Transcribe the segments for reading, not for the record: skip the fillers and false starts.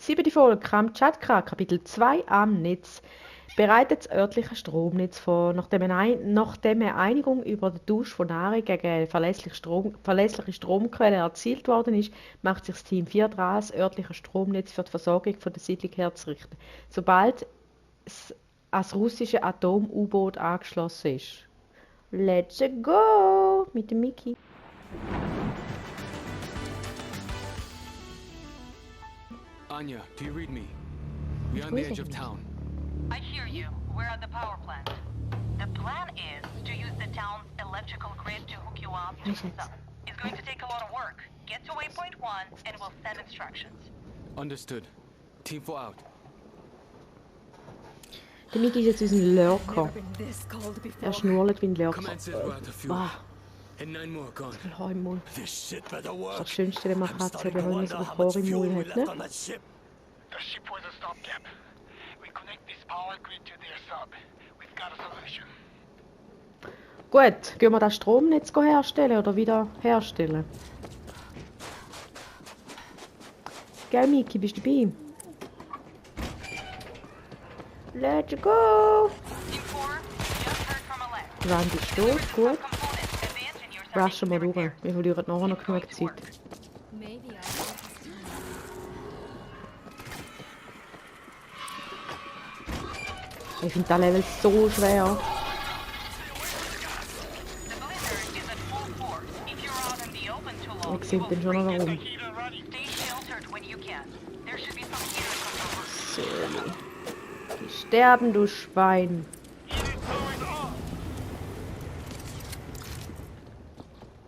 7. Folge Kamtschatka, Kapitel 2 am Netz. Bereitet das örtliche Stromnetz vor. Nachdem eine Einigung über den Tausch von Nahrung gegen eine verlässliche Stromquelle erzielt worden ist, macht sich das Team 4 dran, das örtliche Stromnetz für die Versorgung von der Siedlung herzurichten, sobald es ans russische Atom-U-Boot angeschlossen ist. Let's go! Mit dem Mickey. Anya, do you read me? We're on the edge of town. I hear you. We're at the power plant. The plan is to use the town's electrical grid to hook you up to the sun. It's going to take a lot of work. Get to waypoint 1 and we'll send instructions. Understood. Team 4 out. Der Mickey ist jetzt unser Lurker. Er schnurrt wie ein Lurker. Commence it, we're out of fuel. Wow, And 9 more gone. ich habe im Mund. This shit better Das ist work. das Schönste, wenn man I'm Katze hat, starting wenn to man nicht wonder so how ein much Rohr im fuel Mund we hat, left ne? on that ship. The ship was a stopgap. We connect this power grid to their sub. We've got a solution. Gut, gehen wir das Stromnetz herstellen oder wieder herstellen? Gell, Miki, bist du dabei? Let's go! Team 4, just heard from Alex. Die Wand ist tot, gut. Components and the engineers are Rushen wir making durch. repairs. Wir verlieren nachher noch genug It's going Zeit. to work. Maybe I Ich finde das Level so schwer. The blizzard is at full force. If you're out in the open too long, Ich you sehe will den schon noch freeze. warum. Heater running. Stay sheltered when you can. There should be some heater control. So. Die sterben, du Schwein. Heater powered on.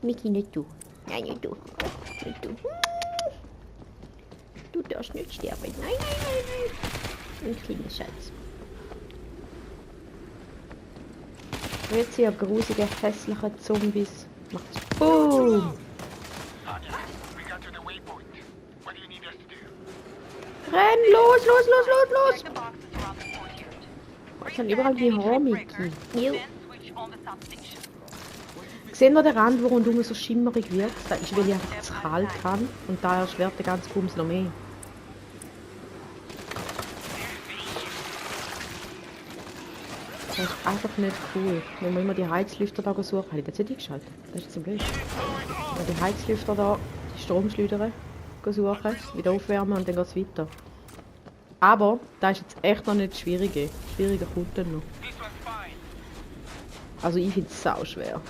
Miki, nicht du. Nein, nicht du. Nicht du. Du darfst nicht sterben. Nein, nein, nein, nein. Ein kleiner Schatz. Jetzt hier grusige, hässliche Zombies. Macht's BOOM! Anya, we got to the waypoint. What do you need us to do? Renn, los, los, los, los, los! Check the boxes around the courtyard. Es sind überall die Haare, Miki. Then switch on the substation. Seht ihr den Rand, wo rundum so schimmerig wird? Das ist, weil ich einfach zu kalt habe. Und da erschwert der ganze Bums noch mehr. Das ist einfach nicht cool. Wenn wir immer die Heizlüfter da suchen, habe ich das nicht eingeschaltet. Das ist so blöd. Wenn wir die Heizlüfter da, die Stromschleudern suchen, wieder aufwärmen und dann geht es weiter. Aber das ist jetzt echt noch nicht das Schwierige. Das Schwierige kommt dann noch. This one's fine. Also ich finde es sau schwer.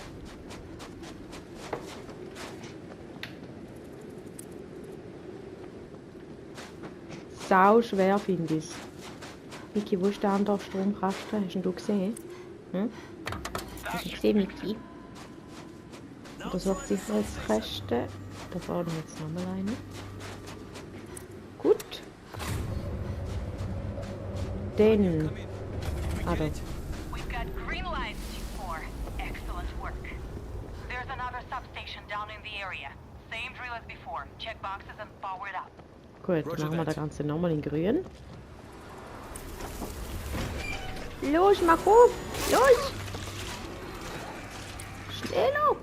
Sau schwer finde ich es. Miki, wo ist der andere Stromkasten? Hast du ihn gesehen? Hm? Hast du ihn gesehen, Miki? Oder sucht Sicherheitskasten? Da vorne jetzt nochmal eine. Gut. Dann. Ah, da. We've got green lights, Team 4. Excellent work. There's another substation down in the area. Same drill as before. Check boxes and power it up. Gut, Roger dann machen wir that. das Ganze nochmal in grün. Los, mach auf! Los! Schneller!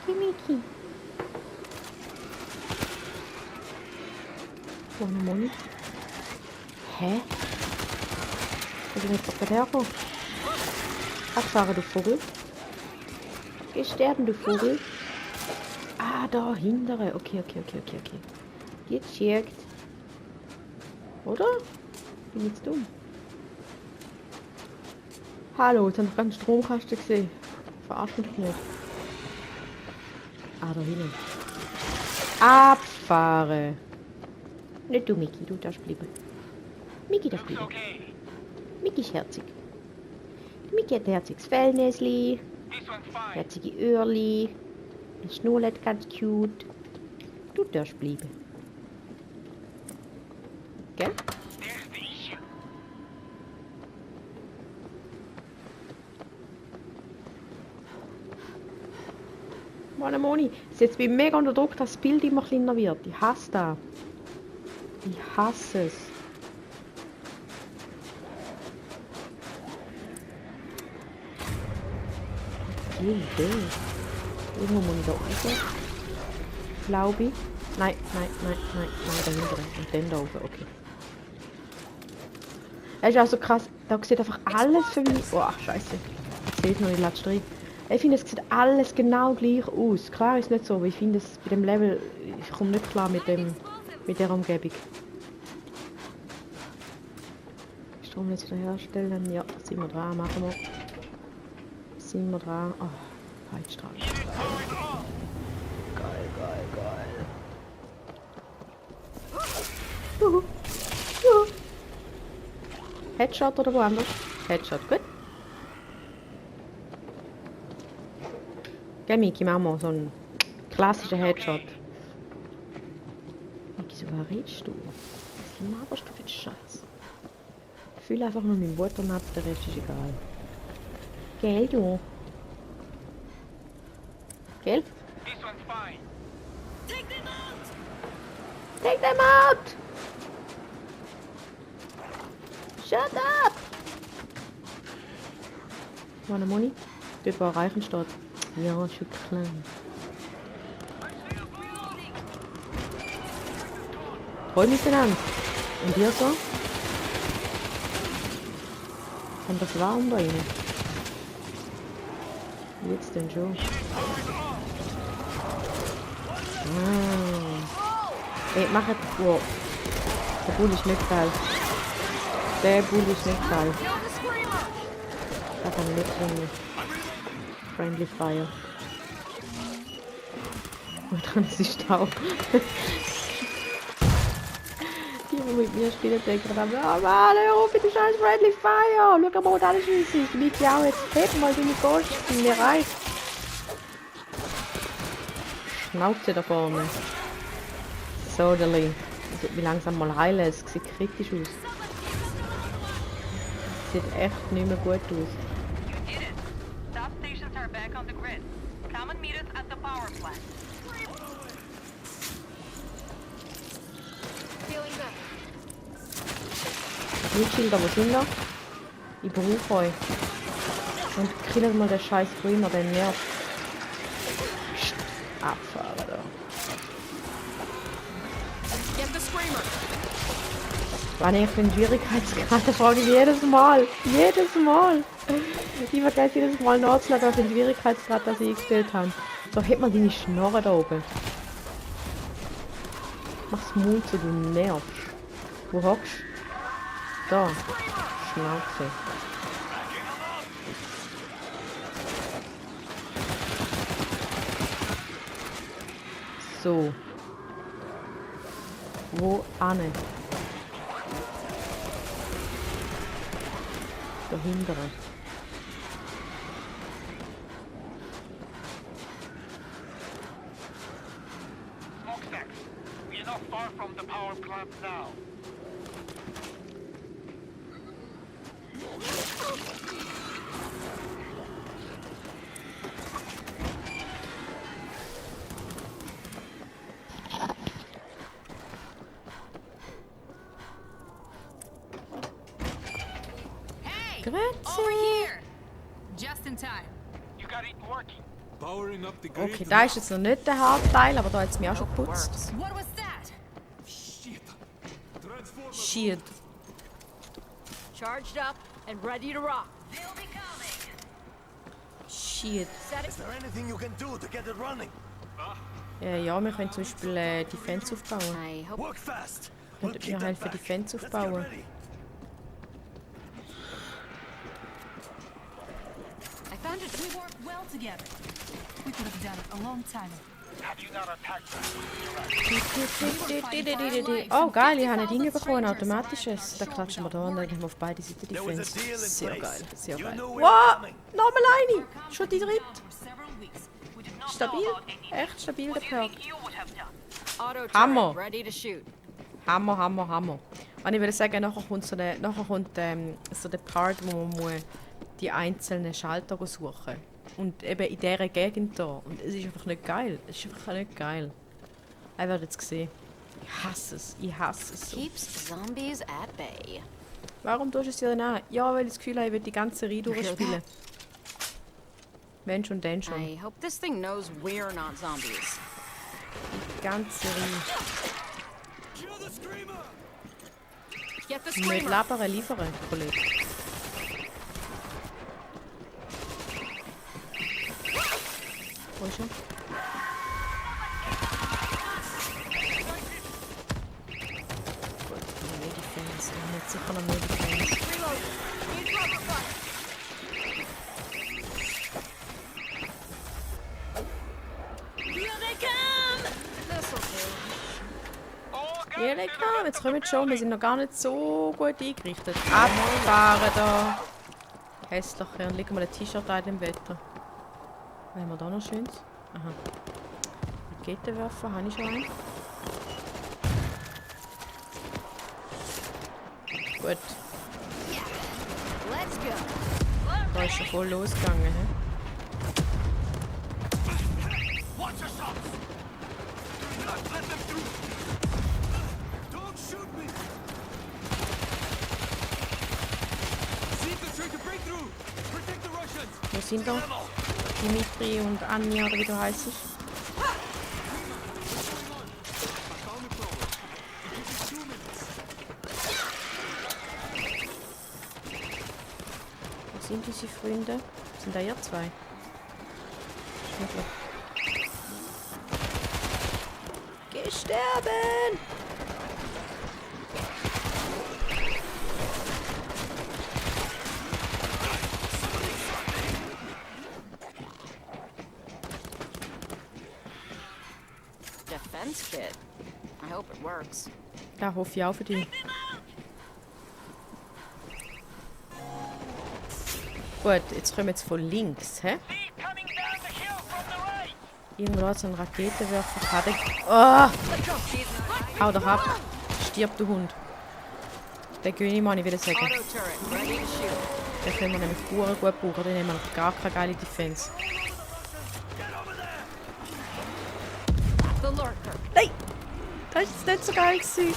Miki. Wo noch Moni? Hä? Wo sind jetzt gerade hergekommen? Abfahren, du Vogel. Geh sterben, du Vogel. Ah, da, hintere. Okay. Gecheckt. Oder? Bin ich jetzt dumm? Hallo, jetzt habe ich gerade einen Stromkasten gesehen. Verarsch mich nicht. Ah, da hinten. Abfahren. Nicht du, Miki, du darfst bleiben. Miki darf Looks bleiben. okay. Miki ist herzig. Miki hat ein herziges Fellnäsli, This one's fine. herzige Öhrli. Er schnurrt ganz cute. Du darfst bleiben. Gell? There's the issue. Moni, es setzt mich mega unter Druck, dass das Bild immer kleiner wird. Ich hasse das. Ich hasse es. Idee. Irgendwo muss ich da raus. Glaube ich. Nein, da hinten. Und dann da oben, okay. Es ist auch so krass, da sieht einfach alles für mich... Oh, scheiße. Ich sehe es noch, ich latsche rein. Ich finde, es sieht alles genau gleich aus. Klar ist es nicht so, aber ich finde es bei dem Level... Ich komme nicht klar mit der Umgebung. Strom jetzt wieder herstellen. Ja, sind wir dran, machen wir. Sind wir dran. Oh, Heizstrahl. Geil. Headshot oder woanders? Headshot, gut. Gell, Miki, machen wir so einen klassischen Headshot. Miki, so was redest du? Was laberst du für den Scheiß? Ich fühle einfach nur meinen Butter ab, der Rest ist egal. Gell, du? Gell? This one's fine. Take them out! Take them out! Shut up! Wanna Moni? Dort war Reichenstadt. Ja, schon klein. Hol miteinander. Und ihr so? Und das warm da rein. Jetzt denn schon. Ey, mach jetzt. Wow. Der Bull ist nicht geil. Der Bull ist nicht geil. Da kann ich nicht bringen. Friendly Fire. Und dann ist die Stau. Die, die mit mir spielen, denken dann, oh Mann, hör auf mit der scheiß Friendly Fire. Schau mal, wo das ist. Ich liege ja auch jetzt. Heb mal deine Kosten. Mir reicht. Schnauze da vorne. So, Deli. Das wird mich langsam mal heilen. Es sieht kritisch aus. Es sieht echt nicht mehr gut aus. You did it. Substations are back on the grid. Come and meet us at the power plant. Schilder, wo sind wir? Ich brauche euch. Und killt mal den scheiß Grüner, der nervt. Abfahren da. Wann ich den Schwierigkeitsgrad, frage ich jedes Mal. Jedes Mal. Ich vergesse jedes Mal nachzuladen auf den Schwierigkeitsgrad, das ich eingestellt habe. So, hebt mal deine Schnorre da oben. Mach's Mund zu, du nervst. Wo hockst du? Da. Schnauze. So. Wo ane? Dahinter. Smokestacks. We're not far from the power plant now. Over here! Just in time. You got it working. Powering up the grid. Okay, da ist jetzt noch nicht der Hauptteil, aber da hat es mir auch schon geputzt. What was that? Shit. Transformer. Shit. Charged up and ready to rock. They'll be coming. Shit. Set Is there anything you can do to get it running? Ja, wir können zum Beispiel Defense aufbauen. I hope Work fast. Könntet mir helfen, Defense Let's get aufbauen? ready. I found it. We work well together. We could have done it a long time ago. Have you not attacked them? Oh geil, ich habe ein Ding bekommen, ein automatisches. Da klatschen wir da und dann haben wir auf beide Seiten There was a Defense. deal in Sehr place. geil, sehr You geil. knew we were Wow, coming. nochmal eine! Schon die dritte. For several weeks. We did not Stabil, know about any. echt stabil der What do you Perk. think you would have done? auto Hammer. turret ready to shoot. Hammer, Hammer, Hammer. Und ich würde sagen, nachher kommt so der Part, wo man muss die einzelnen Schalter suchen. Und eben in dieser Gegend da. Und es ist einfach nicht geil. Es ist einfach nicht geil. Ich werde jetzt sehen. Ich hasse es. Ich hasse es so. Keeps zombies at bay. Warum tust du es dir denn an? Ja, weil ich das Gefühl habe, ich will die ganze Reihe durchspielen. Wenn schon, denn schon. I hope this thing knows we're not zombies. Die ganze Reihe. Get the Nicht screamer. labern, liefern, Kollege. Wo ist er? Gut, noch mehr Defense. Wir haben jetzt sicher noch mehr Defense. Reload. Need cover fire. Here they come. This'll do. Ja, lecker. Jetzt kommen wir schon. Wir sind noch gar nicht so gut eingerichtet. Abfahren da. Hässlich. Und legen wir ein T-Shirt ein im Wetter. Was haben wir da noch Schönes? Aha. Raketenwerfer, habe ich schon einen? Gut, Let's go. da ist schon voll losgegangen. He? Watch yourself! Do not let them through! Don't shoot me! See if they're trying to break through. Protect the Russians. Wo sind da? Dimitri und Anja, oder wie du heißt. I found the crawler. It gives us 2 minutes. Wo sind diese Freunde? Sind da ihr zwei? Schnuppler. Geh sterben! Defense kit. I hope it works. Ja, hoffe ich auch für dich. Gut, jetzt kommen wir jetzt von links, hä? See, coming down the hill from the right. Irgendwo hat so ein Raketenwerfer. Oh! Hau doch ab! Stirb, du Hund! Den gönne ich mal, ich will sagen. Auto turret. Ready to shoot. Den können wir nämlich gut brauchen, den haben wir noch gar keine geile Defense. The lurker. Nein! Das war jetzt nicht so geil gewesen.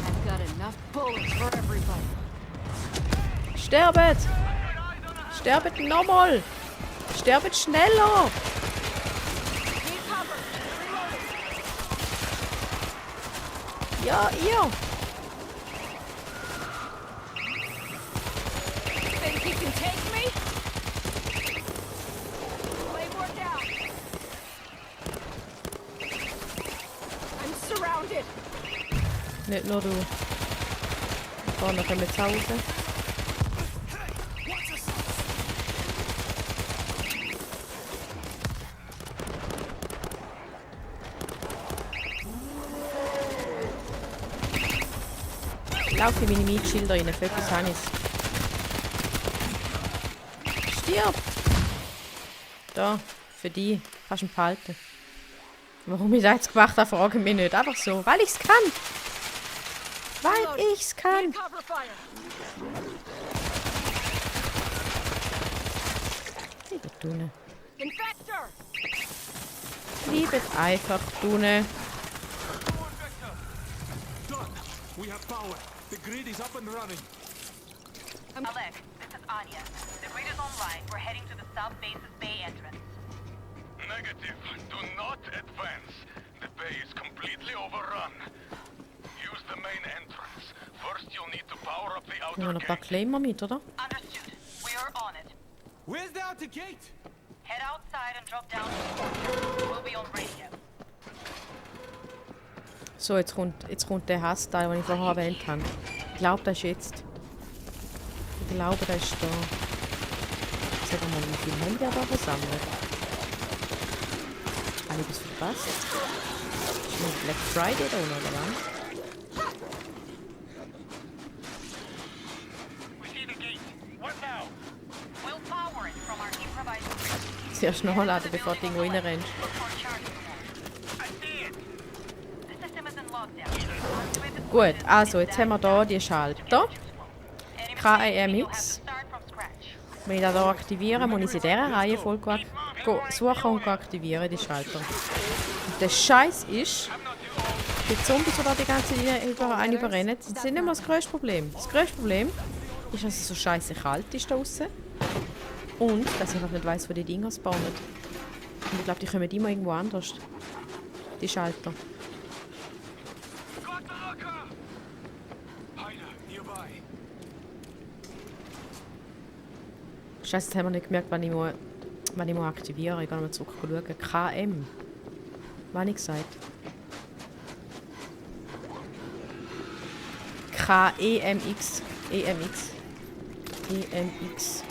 I've got enough bullets for everybody. Sterbt! Sterbt nochmal! Sterbt schneller! Need cover. Ja, ihr! Think he can take me? Claymore down. I'm surrounded. Nicht nur du. Vorne kommen wir zu Hause. Ich laufe in meine Mietschilder rein, für etwas habe ich's. Stirb! Da, für dich. Kannst du ihn behalten. Warum ich das jetzt gemacht habe, frage ich mich nicht. Einfach so, weil ich's kann. Weil ich's kann. Need cover fire. Liebe Dune. Infector. Liebe einfach Dune. Done. We have power. The grid is up and running. Alec, this is Anya. The grid is online. We're heading to the South Base's Bay entrance. Negative. Do not advance. The bay is completely overrun. Use the main entrance. First, you'll need to power up the Nehmen wir outer noch ein paar gate. Claimer mit, oder? Understood. We are on it. Where's the outer gate? Head outside and drop down to the corner. We'll be on radio. So, jetzt kommt der Hassteil, den ich vorher erwähnt habe. Ich glaube, das ist jetzt. Ich glaube, das ist da. Sag mal, wie viel haben wir da versammelt? Habe ich etwas verpasst? Ist noch Black Friday da unten, oder was? We see the gate. What now? We'll power it from our improvised grid. Zuerst nachladen, bevor du irgendwo reinrennst. Look for charge points. I see it. The system is in lockdown. Gut, also jetzt haben wir hier die Schalter. KIMX. Start from scratch. Wenn ich das hier aktiviere, muss ich sie in dieser Reihenfolge suchen und aktivieren, die Schalter. Und der Scheiß ist, die Zombies, die da die ganze Zeit überrennen, das sind nicht mehr das grösste Problem. Das grösste Problem ist, dass es so scheiße kalt ist da draussen. Und, dass ich noch nicht weiss, wo die Dinger spawnen. Und ich glaube, die kommen immer irgendwo anders. Die Schalter. Got the locker! Hyder, nearby. Scheiße, jetzt haben wir nicht gemerkt, wann ich muss aktivieren. Ich gehe nochmal zurück schauen. KM. Was habe ich gesagt? KEMX. EMX. EMX.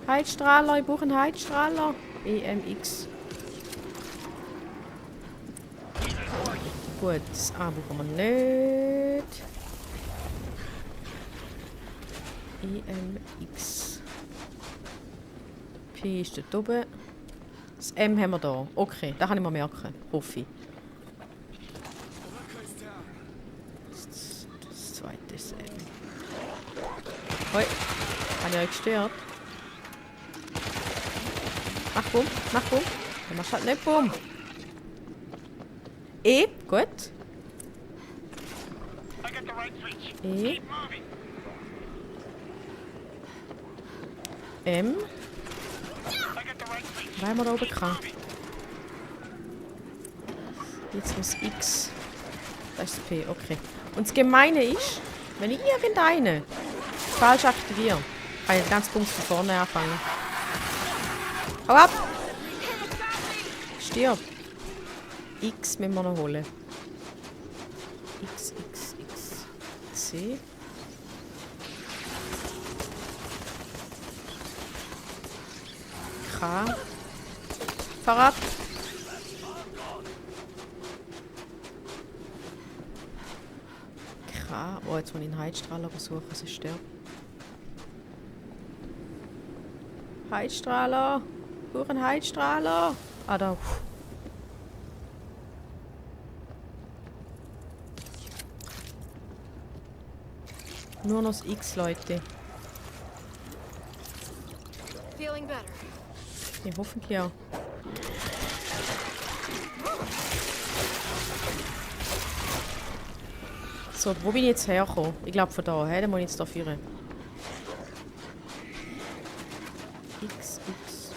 Heizstrahler, ich brauche einen Heizstrahler. EMX. Gut, das A brauchen wir nicht. EMX. P ist dort oben. Das M haben wir da. Okay, das kann ich mir merken. Hoffe ich. Das zweite ist M. Hoi. Habe ich euch gestört? Mach Bumm, mach Bumm. Du machst halt nicht Bumm. E, gut. I got the right switch. E, Keep moving. M. I got the right switch. Was haben wir da oben gehabt? Jetzt muss X. Das ist P, okay. Und das Gemeine ist, wenn ich irgendeine falsch aktiviere, kann ich den ganzen Punkt von vorne anfangen. Hau ab! Stirb! X müssen wir noch holen. X, X, X. C. K. Fahrrad. K. Oh, jetzt muss ich einen Heizstrahler suchen, sie stirbt. Heizstrahler. Suche einen Heizstrahler. Ah, da. Nur noch das X, Leute. Feeling better. Ja, hoffentlich auch. So, wo bin ich jetzt hergekommen? Ich glaube von da, dann muss ich jetzt da führen. X, X.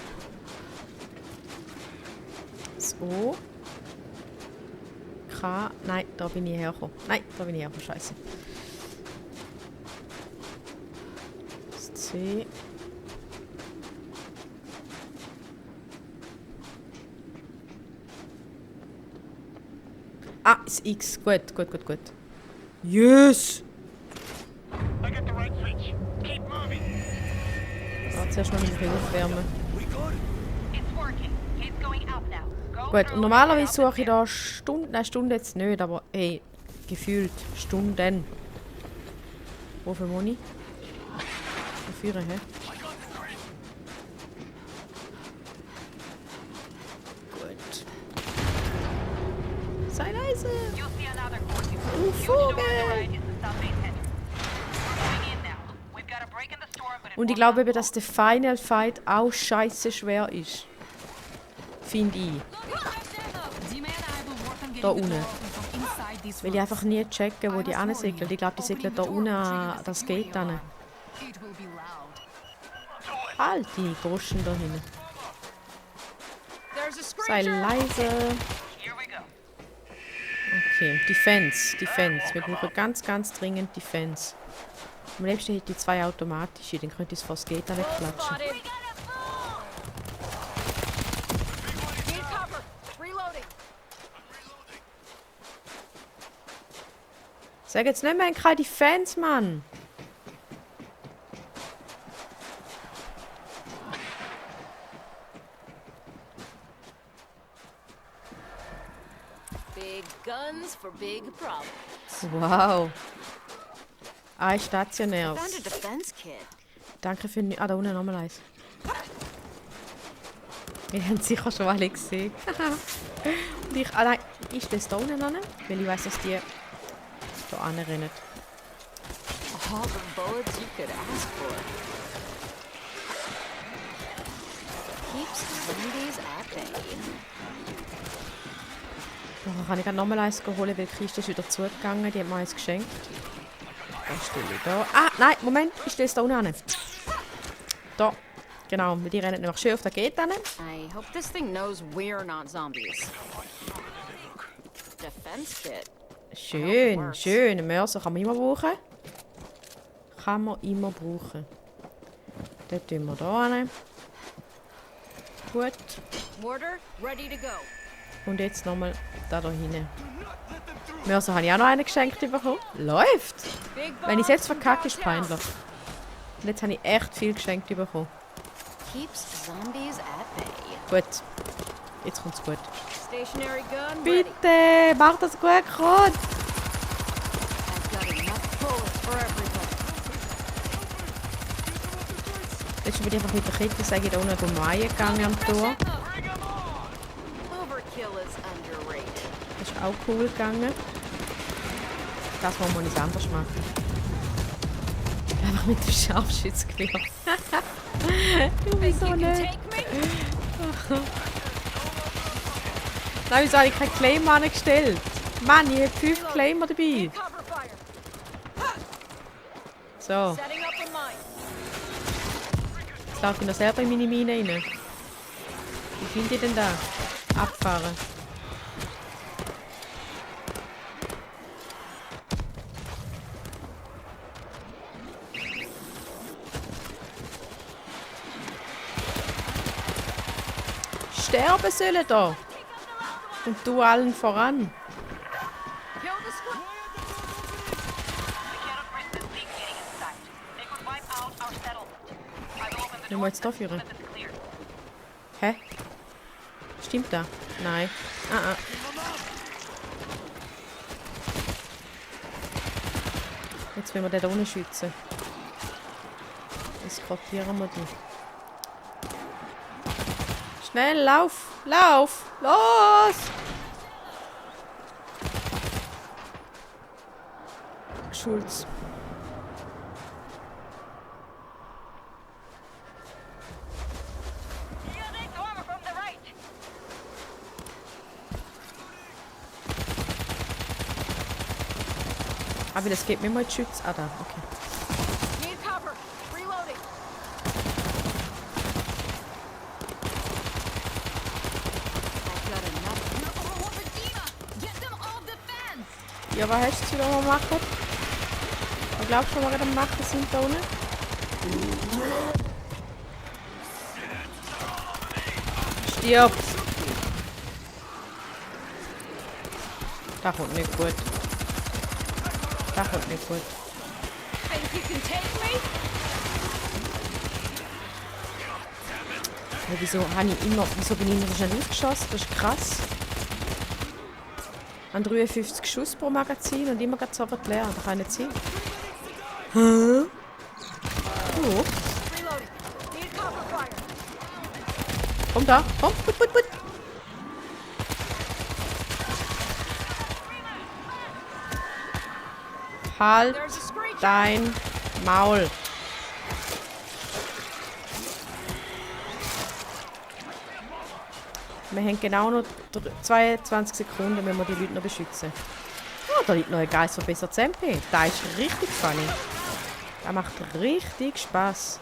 So. K. Nein, da bin ich hergekommen. Nein, da bin ich hergekommen, scheiße. Das C. Ah, ist X. Gut, gut, gut, gut. Yes! I got the right switch. Keep moving. Da zuerst noch ein bisschen aufwärmen. We good? It's working. It's going up now. Go Gut, und through normalerweise and suche ich da Stunden, nein, Stunden jetzt nicht, aber hey, gefühlt Stunden. Wo viel Moni? Dafür, hä? Gut. Sei leise! You'll see another course. Huge Vogel! door on the right is the south main head. Going in now. We've got a break in the store, but it Und ich won't glaube last eben, dass der Final Fight auch scheiße schwer ist. Finde ich. Da unten. Weil ich einfach nie checke, wo die ansiegeln. Ich glaube, die segeln da unten an das Gate hin. Halt, die Groschen da hinten. Sei leise. Here we go. Okay, Defense, Defense. Wir brauchen ganz, ganz dringend Defense. Am liebsten hätte ich 2 automatische, dann könnte ich es vor das Gate wegklatschen. Sag jetzt nicht mehr, keine Defense, Mann! Big guns for big problems. Wow. Ah, stationär. Found a defense kit. Danke für... Ah, da unten nochmal eins. Wir haben es sicher schon alle gesehen. Und ich... Ah nein, ist das da unten noch nicht? Weil ich weiss, dass die da anrennen. All the bullets you could ask for. Keeps Wendy's at bay. Da kann ich gerade nochmal eins holen, weil die Kiste ist wieder zugegangen. Die hat mir eins geschenkt. Das stelle ich da. Ah, nein, Moment. Ich stelle es da unten an. Da. Genau, die rennen nämlich schön auf den Gate hin. I hope this thing knows we're not zombies. Defense kit. Schön, schön. Einen Mörser kann man immer brauchen. Kann man immer brauchen. Den tun wir da hin. Gut. Mortar, ready to go. Und jetzt nochmal da hinten. Mörser habe ich auch noch einen geschenkt bekommen. Läuft! Big Wenn ich es jetzt bombs verkacke, ist from downtown. peinlich. Und jetzt habe ich echt viel geschenkt bekommen. Keeps zombies at bay. Gut. Jetzt kommt's gut. Stationary gun ready. Bitte! Mach das gut, Gott! I've got enough bullets for everybody. Jetzt bin ich einfach mit der Kette, sage ich, da unten um Reihen gegangen am Tor. Overkill is underrated. Das ist auch cool gegangen. Das wollen wir nicht anders machen. Einfach mit dem Scharfschützgewehr. Du bist so nicht. Take me? Nein, wieso habe ich keinen Claim angestellt? Mann, ich habe 5 Claimer dabei. Cover fire. So, Setting up a mine. jetzt laufe ich noch selber in meine Mine rein. Wie finde ich denn da? Abfahren. Sterben sollen da. Und du allen voran. Kill the squad. We cannot risk this thing getting inside. They could wipe out our settlement. I will open the Nehmen wir door jetzt da as führen? soon as it's clear. Hä? Stimmt das? Nein. Ah, ah. Jetzt wollen wir den da unten schützen. Eskortieren wir die. Schnell, lauf! Lauf! Los! Schulz. Yielding to armor from the right. Aber das geht mir mal Schütz. Ah, da, okay. Need cover. Reloading. I've got enough. Get them off the fence. Ja, was hast du da mal machen? Was glaubst du, was wir da machen sind da unten? Stirb! Das kommt nicht gut. Das kommt nicht gut. Think you can take me? Ja, wieso bin ich immer so schnell aufgeschossen? Das ist krass. An 53 Schuss pro Magazin und immer gerade so leer. Das kann nicht sein. Hä? Oh, Reloading. Need cover fire. komm da. Komm, put, put, put. Halt There's a screecher. dein Maul. Wir haben genau noch 22 Sekunden, wenn wir die Leute noch beschützen. Oh, da liegt noch ein Geist verbessertes MP. Das ist richtig funny. Das macht richtig Spaß.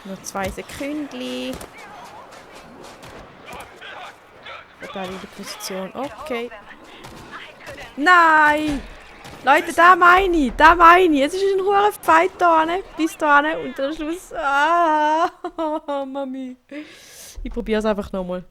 Noch 2 Sekunden. Verteidige Position. Okay. Nein! Leute, da meine ich. Da meine ich. Es ist ein hoher Fight da hinten, bis da hinten und am Schluss. Ah, Mami. Ich probiere es einfach nochmal.